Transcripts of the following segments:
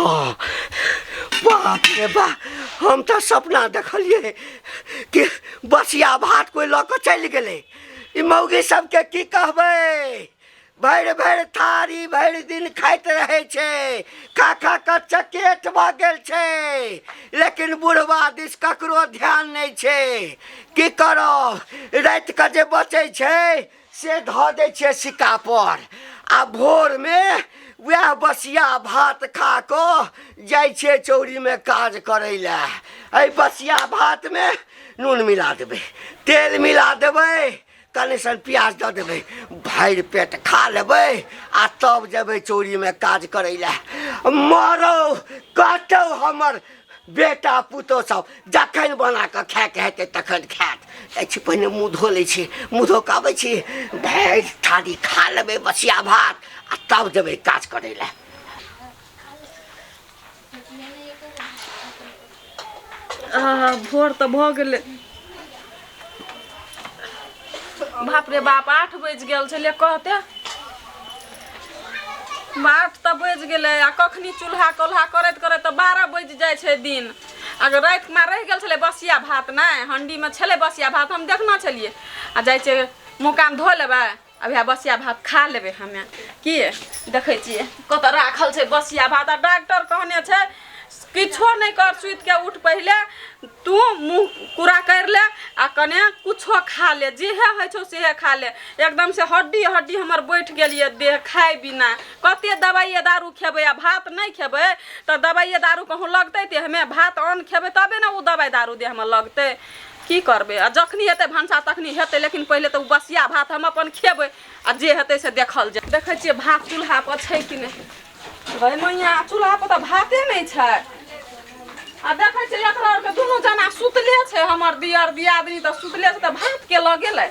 हाँ, बाप रे बा, हम तऽ सपना देखलियै कि बसिया भात कोइ लऽ कऽ चलि गेलै। ई मौगी सबके की कहबै, भरि भरि थारी भरि दिन खाइत रहै छै, खा खा कऽ चकेट भऽ गेल छै, लेकिन बुढ़वा दिस ककरो ध्यान नहि छै। की करब, रातिके जे बचै छै से धऽ दै छियै सिक्का पर, आ भोरमे वएह बसिया भात खा कऽ जाइ छियै चौरीमे काज करै लए। एहि बसिया भातमे नून मिला देबै, तेल मिला देबै, कनि सन प्याज दऽ देबै, भरि पेट खा लेबै आ तब जेबै चोरीमे काज करै लए। मरौ कतौ हमर बेटा पुतोह सब जखन बना कऽ खायके हेतै तखन खायत। जाइ छी पहिने मुँह धो लै छी, मुँह धो कऽ आबै छी, भरि थारी खा लेबै बसिया भात आ तब जेबै काज करै लए। भोर तऽ भऽ गेलै, बाप रे बाप, 8 बजि गेल छलै। कहते 8 तऽ बजि गेलै, आ कखनी चूल्हा कोल्हा करैत करैत तऽ 12 बजि जाइ छै दिन। अगर रातिमे रहि गेल छलै बसिया भात, नहि हण्डीमे छलै बसिया भात, हम देखने छलियै। आ जाइ छियै मुँह कान धो लेबै, अब इएह बसिया भात खा लेबै हमे। की देखै छियै कतऽ राखल छै बसिया भात। आ डॉक्टर कहने छै किछो नहि कर, सुतिके उठ पहिले तू मुँह कुरा करि ले आ कने कुछो खा ले, जेहे होइ छौ सेहे खा ले। एकदम से हड्डी हड्डी हमर बैठ गेल यऽ देह खाइ बिना। कते दबाइए दारू खेबै आ भात नहि खेबै तऽ दबाइए दारू कहूँ लगतै देहमे? भात अन्न खेबै तबे ने ओ दबाइ दारू देहमे लगतै। की करबै, आ जखनी हेतै भनसा तखनी हेतै, लेकिन पहिले तऽ ओ बसिया भात हम अपन खेबै आ जे हेतै से देखल जाय। देखै छियै भात चूल्हा पर छै कि नहि। गै मैया, चूल्हा पर तऽ भाते नहि छै। आ देखै छियै एकरा आरके दुनू जना सुतले छै, हमर दियर दियादनी तऽ सुतले छै, तऽ भात के लऽ गेलै?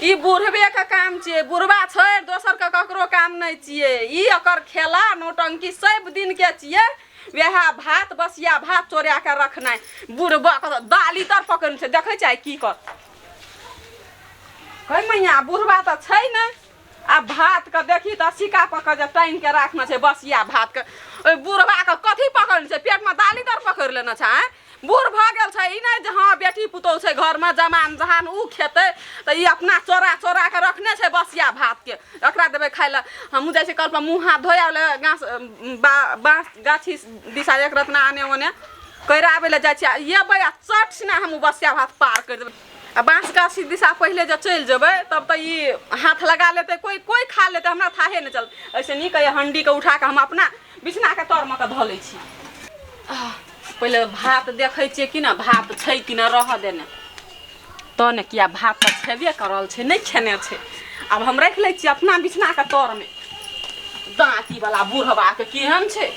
ई बुढ़बे के काम छियै, बुढ़बा छोड़ि दोसरके ककरो काम नहि छियै ई। एकर खेला नौटंकी सब दिन के छियै वएह भात, बसिया भात चोरा के रखनाइ। बुढ़बा के दाली तर पकड़ने छै, देखै छै की कर। गै मैया, बुढ़बा तऽ छै ने। आ भात के देखी तऽ सिक्का पर के जे टाँगि के राखने छै बसिया भात के, ओहि बुढ़बा के कथी पकड़ने छै? पेट में दाली तर पकड़ि लेने छै। आँय, बूढ़ भऽ गेल छै, ई नहि जे हँ बेटी पुतोहु छै घरमे, जमान जहान ओ खेतै, तऽ ई अपना चोरा चोरा के रखने छै बसिया भात के, एकरा देबै खाइ लए। हमहूँ जाइ छियै कल पर मुँह हाथ धोइ आबै लए, घास बाँस गाछी दिशा एक रतना आने ओने करि आबै लए जाइ छियै। आ एबै आ चट सिना हम ओ बसिया भात पार करि देबै। आ बाँस गाछी दिशा पहिले जे चलि जेबै तब तऽ ई हाथ लगा लेतै, कोइ कोइ खा लेतै, हमरा थाहे नहि चलतै। एहिसँ नीक अइ हण्डीके उठा कऽ हम अपना बिछनाके तरमे कऽ धऽ लै छी। पहिले भात देखै छियै कि ने भात छै कि ने रहऽ देने तऽ ने, किया भात तऽ छेबे करल छै, नहि खेने छै। आब हम राखि लै छियै अपना बिछनाके तरमे। दाँतीवला बुढ़बाके केहन छै।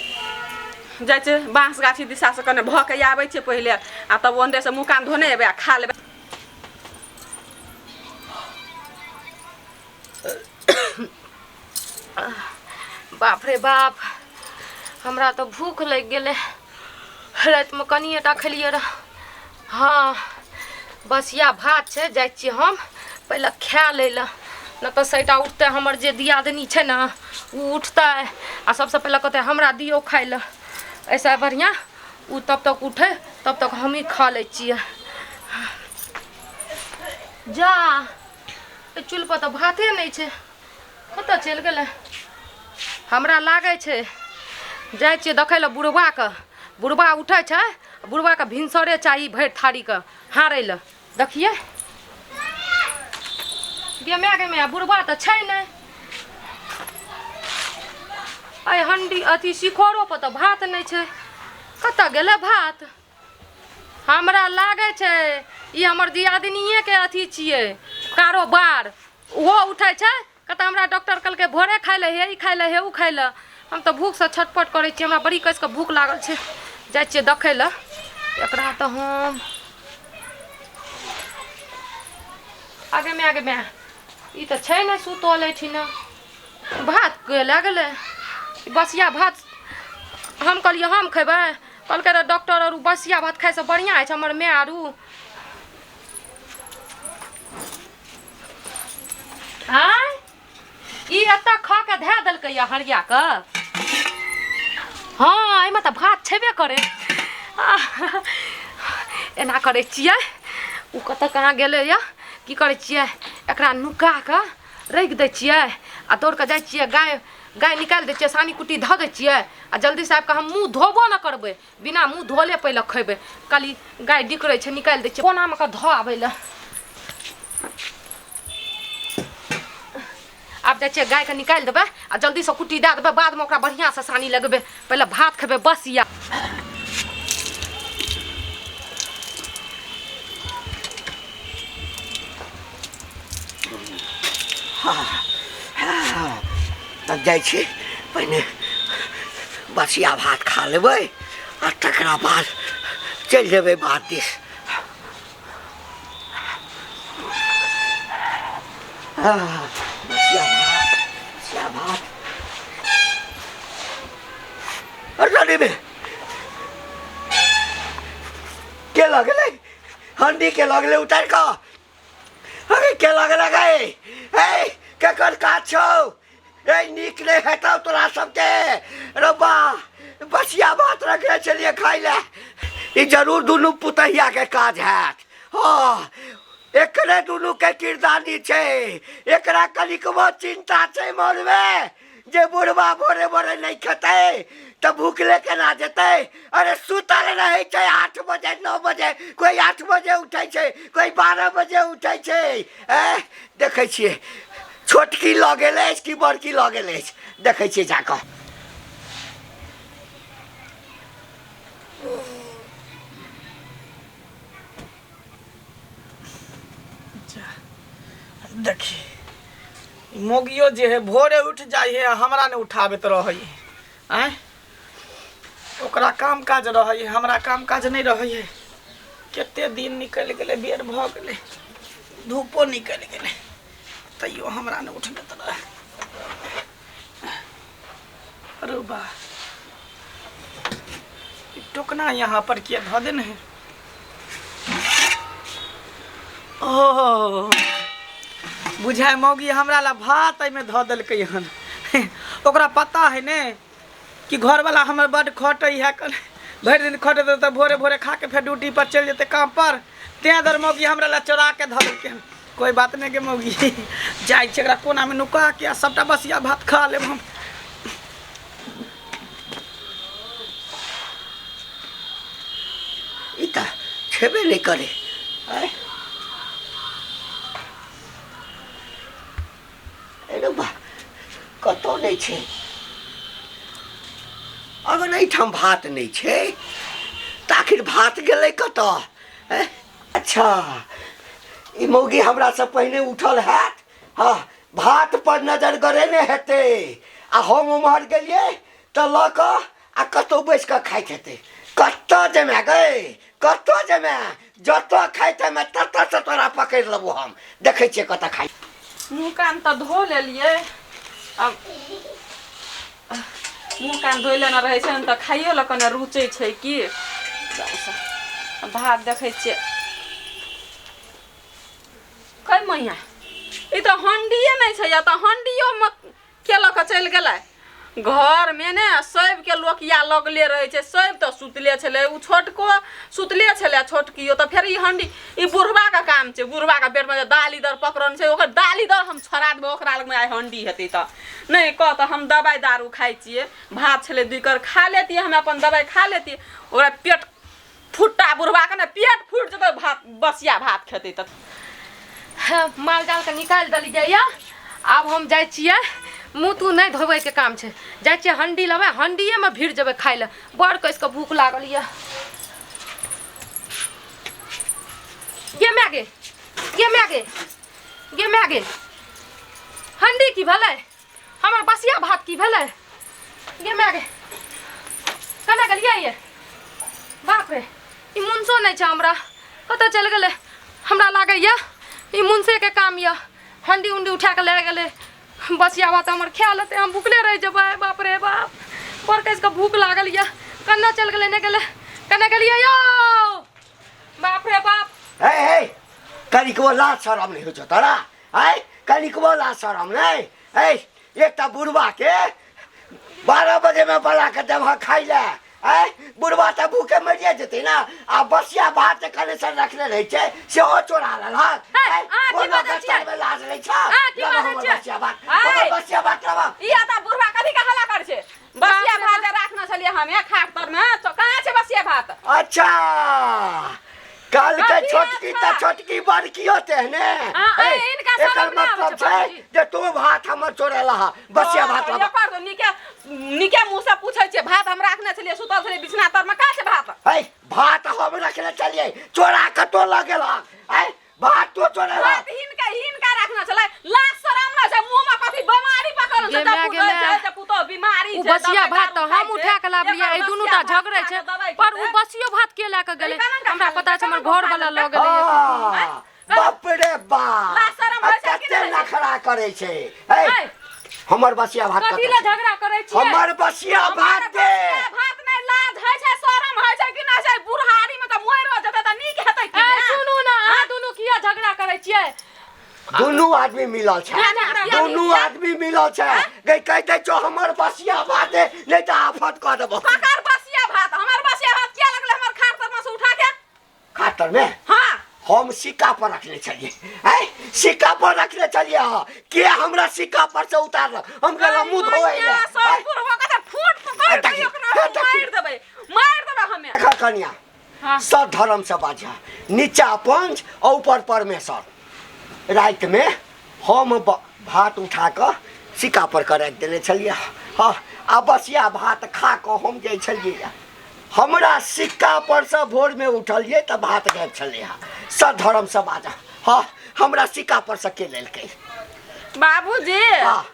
जाइ छै बाँस गाछी दिशासँ कने भऽ के आबै छै पहिले, आ तब ओन्नेसँ मुँह कान धोने एबै आ खा लेबै। बाप रे बाप, हमरा तऽ भूख लागि गेलै। रातिमे कनिए टा खेलियै रहए। हँ, बसिया भात छै, जाइ छियै हम पहिले खा लै लए, नहि तऽ सैटा उठतै हमर जे दियादनी छै ने, ओ उठतै आ सबसँ पहिले कहतै हमरा दियौ खाइ लए। एहिसँ बढ़िआँ ओ तब तक उठै तब तक हमही खा लै छियै। जा, चूल्हपर तऽ भाते नहि छै, कतऽ चलि गेलै? हमरा लागै छै जाइ छियै देखै लए बुढ़बाके। बुढ़बा उठै छै, बुढ़बाके भिनसरे चाही भरि थारीके हारै लए। देखियै गे माय, गे माय, बुढ़बा तऽ छै नहि। अइ हण्डी अथी शिखरो पर तऽ भात नहि छै, कतऽ गेलै भात? हमरा लागै छै ई हमर दियादनिएके अथी छियै कारोबार। ओहो उठै छै कहतै हमरा डॉक्टर कहलकै भोरे खाइ लए, हे ई खाइ लए, हे ओ खाइ लए। हम तऽ भूखसँ छटपट करै छी, हमरा बड़ी कसिकऽ भूख लागल छै। जाइ छियै देखै लए एकरा तऽ हम। आगे माय, आगे माय, ई तऽ छै नहि सुतल एहिठिना। भात के लए गेलै बसिया भात? हम कहलियै हम खेबै, कहलकै रऽ डॉक्टर आर बसिया भात खाइसँ बढ़िआँ होइ छै। हमर माय आरू आँय, ई एतऽ खा कऽ धए देलकै यऽ हरिया कऽ। हँ एहिमे तऽ भात छेबे करै। एना करै छियै, ओ कतऽ कहाँ गेलैए? की करै छियै, एकरा नुका कऽ राखि दै छियै आ दौड़ कऽ जाइ छियै, गाय गाय निकालि दै छियै, सानी कुट्टी धऽ दै छियै आ जल्दीसँ आबि कऽ हम मुँह धोबो नहि करबै, बिना मुँह धोले पहिले खयबै। खाली गाय डिकरै छै, निकालि दै छियै कोनामे कऽ धऽ आबै लए। आब जाइ छियै गायके निकालि देबै आ जल्दीसँ कुट्टी दए देबै, बादमे ओकरा बढ़िआँसँ सानी लगेबै, पहिले भात खेबै बसिया। तब जाइ छी, पहिने बसिया भात खा लेबै आ तकरा बाद चलि जेबै बात दिस। बसिया भात, बसिया भात। अरे में के लगलै? हंडी के लगलै उतारि कऽ? अरे के लगलै गे? ए केकर काज छौ? ए नीक नहि हेतौ तोरा सबके। रब्बा, बसिया भात रखने छलियै खाइ लए, ई जरूर दुनू पुतहियाके काज हैत। हँ, एकरे दुनूके किरदानी छै। एकरा कनिकबो चिन्ता छै मनमे जे बुढ़बा भोरे भोरे नहि खेतै तऽ भूखले केना जेतै? अरे सुतल रहै छै 8 बजे 9 बजे, कोइ 8 बजे उठै छै, कोइ 12 बजे उठै छै। ए देखै छियै छोटकी लऽ गेल अछि कि बड़की लऽ गेल अछि, देखै छियै जाकऽ। देखी मोगियो जे है भोरे उठ जाइ है, हमरा नहि उठाबैत रहै है। आँय, ओकरा काम काज रहै है, हमरा काम काज नहि रहै है। कते दिन निकलि गेलै, बेर भऽ गेलै, धूपो निकलि गेलै, तैयो हमरा नहि उठबैत रहै। अरे बा, ई टोकना यहाँ पर किया धऽ देने है? ओहो, बुझाय मौगी हमरा ला भात एहिमे धऽ देलकै हन। ओकरा पता है ने कि घरवाला हमर बड्ड खटै है, भरि दिन खटेतै तऽ भोरे भोरे खा के फेर ड्यूटी पर चलि जेतै काम पर, तें दर मौगी हमरा ला चोरा के धऽ देलकै हन। कोई बात नहीं के मौगी, जाइ छै एकरा कोनामे नुका के आ सबटा बसिया भात खा लेब हम। ई तऽ छेबे नहि करै। आँय अरे बा, कतहु नहि छै। अगर एहिठाम भात नहि छै तऽ आखिर भात गेलै कतऽ? आँय? अच्छा, ई मौगी हमरासँ पहिने उठल हैत। हँ, भात पर नजर गड़ेने हेतै आ हम उम्हर गेलियै तऽ लऽ कऽ आ कतहु बैस कऽ खाइत हेतै। कतऽ जेमे गै, कतऽ जेमे? जतऽ खाइत हेमे ततऽसँ तोरा पकड़ि लेबो हम। देखै छियै कतऽ खाइ। मुँह कान तऽ धो लेलियै, आब मुँह कान धोइ लेने रहै छै ने तऽ खाइयो लए कने रुचै छै। की भात देखै छियै कै मैया, ई तऽ हण्डिए नहि छै, या तऽ हण्डियोमे के लऽ कऽ चलि गेलै? घरमे ने सबके लोकिया लगले रहै छै, सब तऽ सुतले छलै, ओ छोटको सुतले छलै छोटकियो, तऽ फेर ई हण्डी ई बुढ़बाके काम छै। बुढ़बाके पेटमे जे दालि दर पकड़न छै, ओकर दालि दर हम छोड़ा देबै। ओकरा लगमे आइ हण्डी हेतै तऽ नहि कह तऽ हम दबाइ दारू खाइ छियै। भात छलै दुइ कर खा लेतियै, हम अपन दबाइ खा लेतियै। ओकरा पेट फुट्टा बुढ़बाके ने पेट फुटि जेतै भात बसिया भात खेतै तऽ। माल जालके निकालि देलियै यऽ, आब हम जाइ छियै, मुँह तू नहि धोबैके काम छै, जाइ छियै हण्डी लेबै, हण्डिएमे भिड़ जेबै खाइ लए, बड़ कसिकऽ भूख लागल यऽ। गे माय गे, गे माय गे, गे माय गे, हण्डी की भेलै? हमर बसिया भात की भेलै? गे माय गे, केना गेलियै ये? बाप रे, ई मुनसो नहि छै हमरा, कतऽ चलि गेलै? हमरा लागैए ई मुनसेके काम यऽ, हण्डी उण्डी उठा कऽ लए गेलै। बसिया भात हमर खा लेतै, हम भुखले रहि जेबै। बाप रे बाप, बड़ कसिकऽ भूख लागल यऽ। कन्ना चलि गेलै? नहि गेलै, केना गेलियै यौ? बाप रे बाप। हे हे, कनिकबो लाज शरम नहि होइ छौ तोरा? आँय, कनिकबो लाज शरम नहि? हे, एकटा बुढ़बाके 12 बजे में बना के देबह खाइ लए। आँय, बुढ़वा तऽ भूखे मरिए जेतै ने। आ बसिया भात जे कनेक्शन रखने रहै छै सेहो चोरा लेलहक। हे, आँय, अहाँ की कोनो बजै छियै? गटर मे लाज नहि छौ? अहाँ की लेबह बजै हमर छियै? बसिया भात, आँय। हमर बसिया भात लेबह। ई आता बुढ़वा कथी के हल्ला करै छै? बसिया भात जे राखने छलियै हमे खाट तर में, तो कहाँ छै बसिया भात? अच्छा, कल के कथी छोटकी अच्छा? तऽ छोटकी बड़की होते है ने। हाँ, ए, इनका एकर शरम नहि आबै मतलब छै छै बाबूजी। जे तू भात हमर चोरेला हा, बसिया भात हाँ, लबा। एकर तो नीके नीके मुँह से पूछै छियै, भात हम राखने छलियै, सुतल छलियै बिछना तर में, कहाँ छै भात? है, भात हम रखने छलियै, चोरा कतौ लऽ गेल हँ? है, भात तो चोरेला। भात हिनका हिनका रखना छलै। लाज शरम ना छै, मुँह में कथी बीमारी पकड़ल छै? गे माय, जब गे पूछै माय। छै जे पुतोह बीमारी ओ छै, बसिया दवाइ भात दारू तऽ खाइ हम छै। उठा के लाबलियै, एकर ई दुनू बसिया टा भात झगड़ै खा छै, के दवाइ पर ओ खेतै। बसियो भात के लए के गेलै? केना हमरा खा पता छै, हमर लेलकै? घर वाला लऽ गेलै। हाँ, बाप रे बाप, लाज शरम आ होइ छै कि कते नहि? नखरा करै छै। है, है, हमर बसिया भात कथी कतऽ लए छै? झगड़ा करै छियै? हमर बसिया हमर भात दे। बसिया भात नहि, लाज होइ छै, शरम होइ छै कि नहि छै? बुढ़ारी में तऽ मरियो जेतै तऽ नीक हेतै कि ए नहि? सुनू ने, अहाँ दुनू किया झगड़ा करै छियै? दुनू आदमी मिलल छै, ना, ना, ना, दुनू आदमी मिलल छै। गई कहि दै छौ हमर बसिया भात दे, नहि तऽ आफत कऽ देबो। ककर बसिया भात? हमर बसिया भात किया लगलै हमर खाट तर में से उठा के? खातर में? हाँ। हम सिक्का पर रखने छलियै, आँय, सिक्का पर रखने छलियै। अहाँ के हमरा सिक्का पर से उतारलक? हम गेलहुँ मुँह धोए लए। सब आँय, बुढ़वा के तऽ फूट पकड़ देखी, के ओकरा देखी। मारि देबै, मारि देबै हमे। देखा कनिया, हाँ। सब धर्म से बाजा, नीचा पंच और ऊपर परमेश्वर। राति में हम भात उठा कऽ सिक्का पर के राखि देने छलियै। हाँ, आ बसिया भात खा कऽ हम जाइ छलियै, हमरा सिक्का पर से भोर में उठलियै तऽ भात गायब छलै। हँ, सब धर्म से बाजा। हाँ, हमरा सिक्का पर से के लेलकै? बाबूजी। हाँ।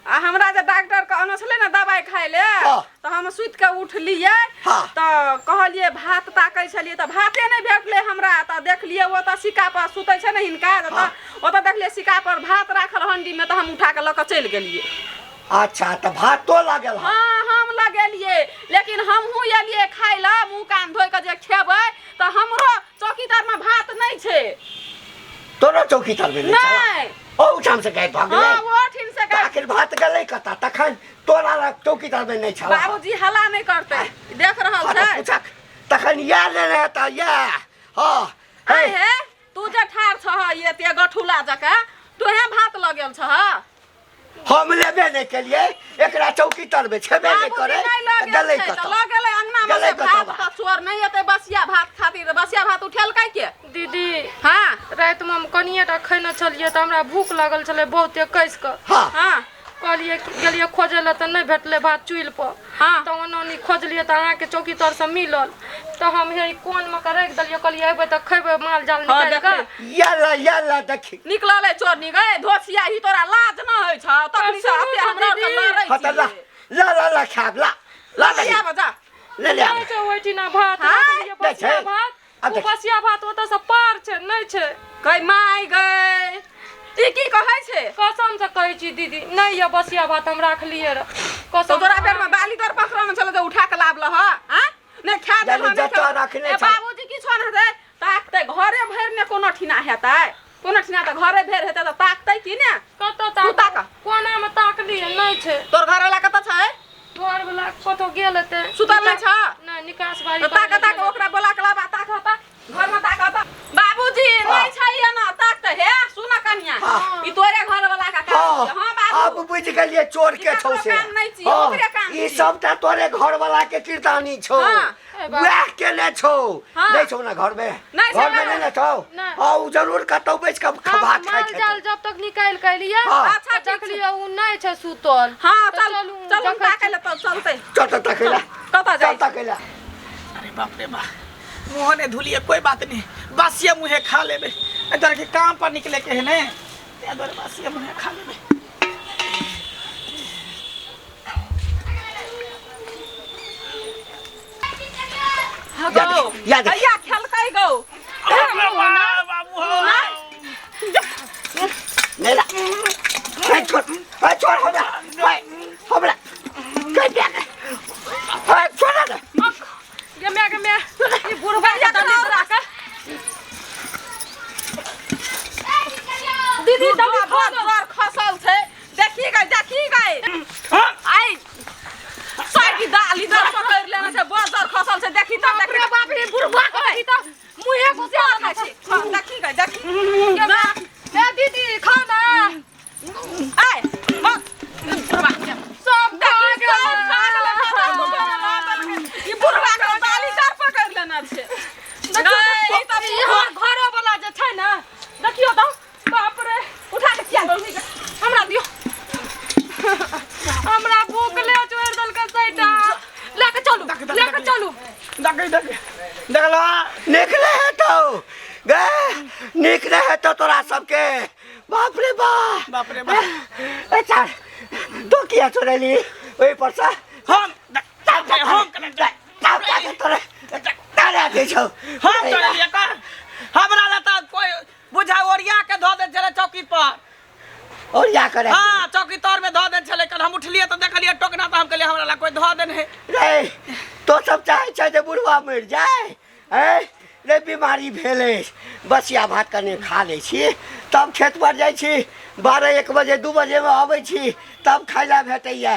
आ हमरा जे डॉक्टर कहने छलै ने दवाइ खाइ ले, हाँ। तऽ हम सुति कऽ उठलियै हाँ। तऽ कहलियै भात ताकै छलियै तऽ भाते नहि भेटलै हमरा। तऽ देखलियै ओतऽ सिक्का पर सुतै छै ने हिनका, तऽ हाँ। ओतऽ देखलियै सिक्का पर भात राखल हंडी में, तऽ हम उठा कऽ लऽ कऽ चलि गेलियै। अच्छा, तऽ भातो लागल हँ? हाँ, हम लगेलियै, लेकिन हमहूँ एलियै खाइ लए, मुँह कान धोइ कऽ जे खेबै तऽ हमरो चौकी तरमे भात नहि छै। तोरो चौकी तर में नहि छला? नहि। ओहिठाम से गायब भऽ गेलै? हाँ, ओहिठाम से तऽ गायब। आखिर भात गेलै कतऽ तखन? तोरा लग चौकी तर में नहि छला? बाबूजी, हल्ला नहि करतै, देख रहल हाँ, तऽ छै। पूछक तखन, इएह लेने हेतऽ इएह। हाँ, हे। आइ हे, तू जे ठाढ़ छह एते गठुला जकाँ, तोहे भात लऽ गेल छह? हम लेबे नहि केलियै, एकरा चौकी तर में छेबे नहि बाबूजी, करे। नहि लऽ तऽ गेल गेलै छै तऽ कतऽ? लऽ गेलै अंगना मे गेलै से कतऽ भात? भात? तऽ चोर नहि एतै बसिया भात खातिर? तऽ बसिया भात उठेलकै के? दीदी। हाँ। रातिमे हम कनिए टा खयने छलियै तऽ हमरा भूख लागल छलै बहुते कसि कऽ। हाँ। हाँ। कहलियै गेलियै खोजै लए तऽ नहि भेटलै भात चुल्हि पर। हाँ। तऽ ओना ओनी खोजलियै तऽ अहाँके चौकी तरसँ मिलल, तऽ हम हे ई कोनमे कऽ राखि देलियै, कहलियै अयबै तऽ खयबै माल जाल हाँ, निकालि कऽ। देखै। याला याला देखी। निकललै चोरनी गै धोसिया, ही तोरा लाज न होइ छौ? तखनी से सुनू एते तऽ हमरा आरके दीदी। लड़ै हाँ तऽ ला छियै। ला ला ला खायब, ला ला देखी। बसिया बजा। ले ले आब। नहि छै ओहिठिना भात। हाँ? राखलियै नहि छै? बसिया भात। आब ओ देख। बसिया भात ओतऽसँ पार छै, नहि छै। गै माय गै, ई की कहै छै? कसम से कहै छी दीदी, नहि यऽ बसिया भात, हम राखलियै रह तो कसम। तोरा पेट में बाली तोर पकड़ने छलै तऽ उठा के लाब लह आ नहि खा दे। यानी जतऽ रखने ए छल। बाबूजी, किछो नहि हेतै, ताकतै घरे भरि ने। कोनो ठिना हेतै? कोनो ठिना तऽ घरे भरि हेतै तऽ ताकतै की ने? कतऽ तू ताक? ताक। कोनामे ताकलियै, नहि छै। तोर घरवाला कतऽ छै? घर वाला कतौ गेल हेतै। सुतल नहि छ? नहि, निकास बारी तऽ ताक ताक, ओकरा बोला के लाबा। ताक ताक, घर में ताक ताक। बाबूजी, नहीं छै ना, ताक तऽ हे। सुन कनिया, हाँ। ई तोरे घर वाला का काम हाँ। छियै। हाँ बाबू। अब बुझि गेलियै चोर के ई छौ ककरो से। काम नहि छियै, हाँ, ओकरे काम ई छियै। सबटा तोरे घर वाला के किरदानी छौ। हाँ। ए बाबू। वएह केने छौ। हाँ। नहि छौ ने घर में? नहि छै घर में बाबू। नहि ने छौ? नहि। हाँ, उ जरूर कतौ बैस कऽ हम भात खाइ माल छै। जाल जब तक निकालि के एलियै हाँ। अच्छा, ठीक छै। देखलियै उ नहि छै सुतल। हाँ, तऽ चल। चलू, चल, हम देखै ताकै लए तऽ चलतै। चल तऽ तकै ला। कतऽ चल जाइ? तकै ला। अरे बाप रे बाप, मुँह नहि धुलिए, कोई बात नहीं, बासिए मुँहे खा लेबै। एहि दुआरे कि काम पर निकले के है ने, ताहि दुआरे बासिए मुँहे खा लेबै। गौ याद अइया खेलकै गौ। बाबू हो। नहीं ला, ए छोड़, ए छोड़ हमरा, ए हमरा कह दे, ए छोड़ दे। गे माय, गे माय, ई बुढ़बा के दलित राख दीदी। दू दलित घर घर खसल छै, देखी गई, देखी गई। आई ए दीदी खा ना। आय बुढ़वा के सब खा देखी, सब खा गेलै। गेलै, माथा दुखाय लागल। ई बुढ़वा के बाली दार पकड़ लेना छै। देखियौ गै, ई तऽ ई हमर घरो वाला जे छै ने, देखियौ तऽ, बाप रे। उठा के किया दौड़ी के? हमरा दियौ, हमरा भूखले छोड़ि देलकै सैटा। लए के चलू, लए के चलू। देखै देखै देखला। नीक नहि हेतौ गे, नीक नहि हेतौ तोरा सबके। बाप रे बाप, बाप रे बाप। ए चार, तू किया चोरेली ओहि पर से? हम हम तोरे तारा दे छौ। हम चोरेलियै कर? हमरा लए तऽ कोइ बुझा ओरिया के धऽ देने छलै चौकी पर। ओरिया करे? हाँ, चौकी तर में धऽ देने छलै। कल हम उठलियै तऽ देखलियै टोकना, तऽ हम कहलियै हमरा लए कोइ धऽ देने है। रे, तो सब चाहै छै जे बुढ़वा मरि जाय? ऐ रे, बीमारी भेल अछि, बसिया भात कने खा लै छी, तब खेत पर जाइ छी, 12 1 बजे 2 बजेमे अबै छी, तब खाय लए भेटैया।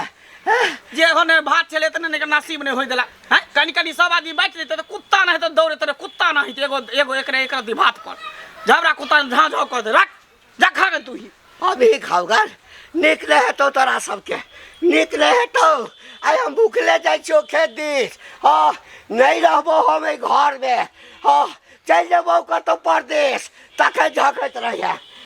जे एहन भात छलै तऽ ने नसीब नहि होइ देला हैं। कनि कनि सब आदमी बाँटि लेतै तऽ कुत्ता नहि तऽ दौड़ैत रहे, कुत्ता नहि हेतै। एगो एगो एकरे एक रत्ती भात पर झबरा कुत्ता झाँ झाँ कऽ दे। रख जा, खा गे तू ही। अभी खाओ। नीक नहि हेतौ तोरा सबके, नीक नहि हेतौ। आइ हम भूखले जाइ छियौ खेत दिस। हँ, नहि रहबो हम एहि घरमे। हँ, चलि जेबौ कतौ परदेश, तखन झकैत रहिहे।